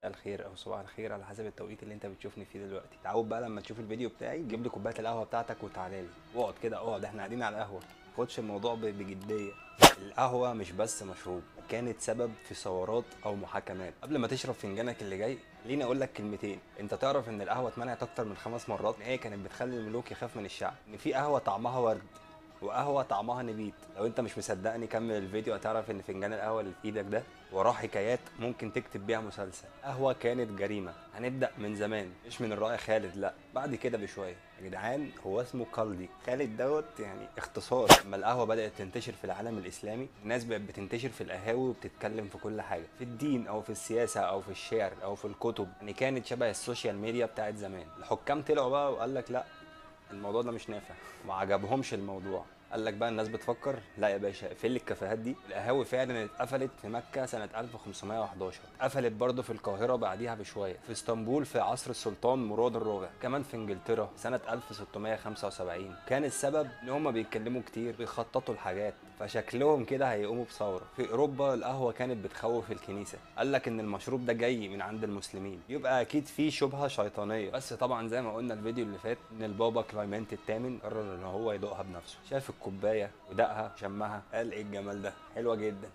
الخير او صباح الخير على حسب التوقيت اللي انت بتشوفني فيه دلوقتي. تعود بقى لما تشوف الفيديو بتاعي جيب لي كوباية القهوة بتاعتك وتعالى لي واقعد كده، اقعد، احنا قاعدين على القهوة، ما تاخدش الموضوع بجدية. القهوة مش بس مشروب، كانت سبب في ثورات او محاكمات. قبل ما تشرب فنجانك اللي جاي خليني اقول لك كلمتين. انت تعرف ان القهوة اتمنعت اكتر من 5 مرات؟ ان هي كانت بتخلي الملوك يخاف من الشعب، ان في قهوة طعمها ورد وقهوة طعمها نبيت. لو انت مش مصدقني كمل الفيديو هتعرف ان فنجان القهوة اللي في ايدك ده وراه حكايات ممكن تكتب بيها مسلسل. قهوة كانت جريمة. هنبدا من زمان، مش من الرائع خالد، لا بعد كده بشوية. يا جدعان هو اسمه كالدي، خالد دوت يعني اختصار. لما القهوة بدات تنتشر في العالم الاسلامي الناس بقت بتنتشر في القهاوي وبتتكلم في كل حاجة، في الدين او في السياسة او في الشعر او في الكتب، يعني كانت شبه ال social media بتاعت زمان. الحكام طلعوا بقى وقال لك لا الموضوع ده مش نافع، وما عجبهمش الموضوع. قال لك بقى الناس بتفكر، لا يا باشا اقفل الكافيهات دي. القهاوي فعلا اتقفلت في مكة سنة 1511، اتقفلت برضه في القاهرة بعديها بشوية، في اسطنبول في عصر السلطان مراد الرابع، كمان في انجلترا سنة 1675. كان السبب ان هم بيتكلموا كتير، بيخططوا الحاجات، فشكلهم كده هيقوموا بثورة. في اوروبا القهوة كانت بتخوف الكنيسة، قال لك ان المشروب ده جاي من عند المسلمين، يبقى اكيد فيه شبهة شيطانية. بس طبعا زي ما قلنا الفيديو اللي فات ان البابا كلايمنت الثامن قرر ان هو يدوقها بنفسه. شاف الكوباية ودقها شمها، قال ايه الجمال ده، حلوة جدا،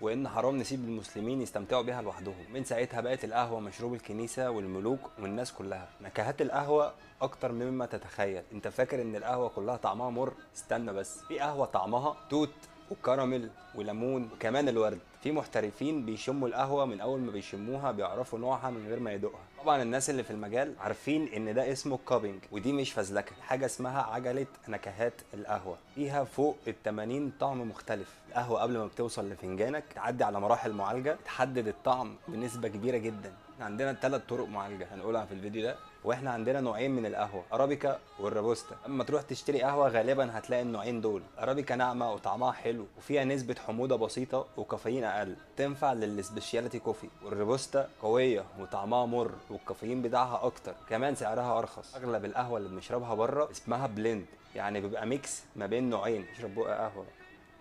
وان حرام نسيب المسلمين يستمتعوا بيها لوحدهم. من ساعتها بقت القهوة مشروب الكنيسة والملوك والناس كلها. نكهات القهوة اكتر مما تتخيل. انت فاكر ان القهوة كلها طعمها مر؟ استنى بس، في قهوة طعمها توت وكراميل وليمون وكمان الورد. في محترفين بيشموا القهوة من اول ما بيشموها بيعرفوا نوعها من غير ما يدوقها. طبعا الناس اللي في المجال عارفين ان ده اسمه cupping، ودي مش فزلكه، حاجة اسمها عجله نكهات القهوة، فيها فوق ال 80 طعم مختلف. القهوة قبل ما بتوصل لفنجانك تعدي على مراحل معالجة تحدد الطعم بنسبة كبيرة جدا. احنا عندنا 3 طرق معالجة هنقولها في الفيديو ده، واحنا عندنا نوعين من القهوة، ارابيكا والروبوستا. اما تروح تشتري قهوة غالبا هتلاقي النوعين دول. ارابيكا ناعمة وطعمها حلو وفيها نسبه حموضه بسيطة وكافيين اقل، تنفع لل specialty coffee. والروبوستا قوية وطعمها مر والكافيين بتاعها اكتر، كمان سعرها ارخص. اغلب القهوة اللي بنشربها بره اسمها blend، يعني بيبقى mix ما بين نوعين. اشرب بقى قهوة.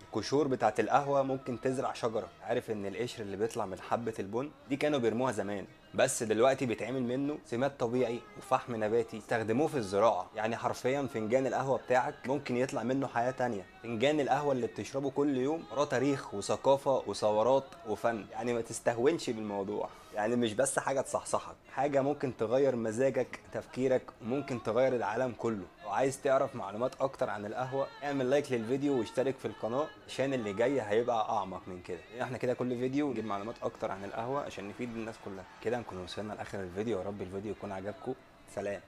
القشور بتاعت القهوة ممكن تزرع شجرة. عارف ان القشر اللي بيطلع من حبه البن دي كانوا بيرموها زمان، بس دلوقتي بيتعمل منه سماد طبيعي وفحم نباتي استخدموه في الزراعة. يعني حرفيا فنجان القهوة بتاعك ممكن يطلع منه حياة تانية. فنجان القهوة اللي بتشربه كل يوم وراه تاريخ وثقافة وثورات وفن. يعني ما تستهونش بالموضوع، يعني مش بس حاجة تصحصحك، حاجة ممكن تغير مزاجك، تفكيرك، وممكن تغير العالم كله. لو عايز تعرف معلومات اكتر عن القهوة اعمل like للفيديو واشترك في القناة عشان اللي جاي هيبقى اعمق من كده. احنا كده كل فيديو نجيب معلومات اكتر عن القهوة عشان نفيد الناس كلها. كده نكون وصلنا لاخر الفيديو، يا رب الفيديو يكون عجبكم. سلام.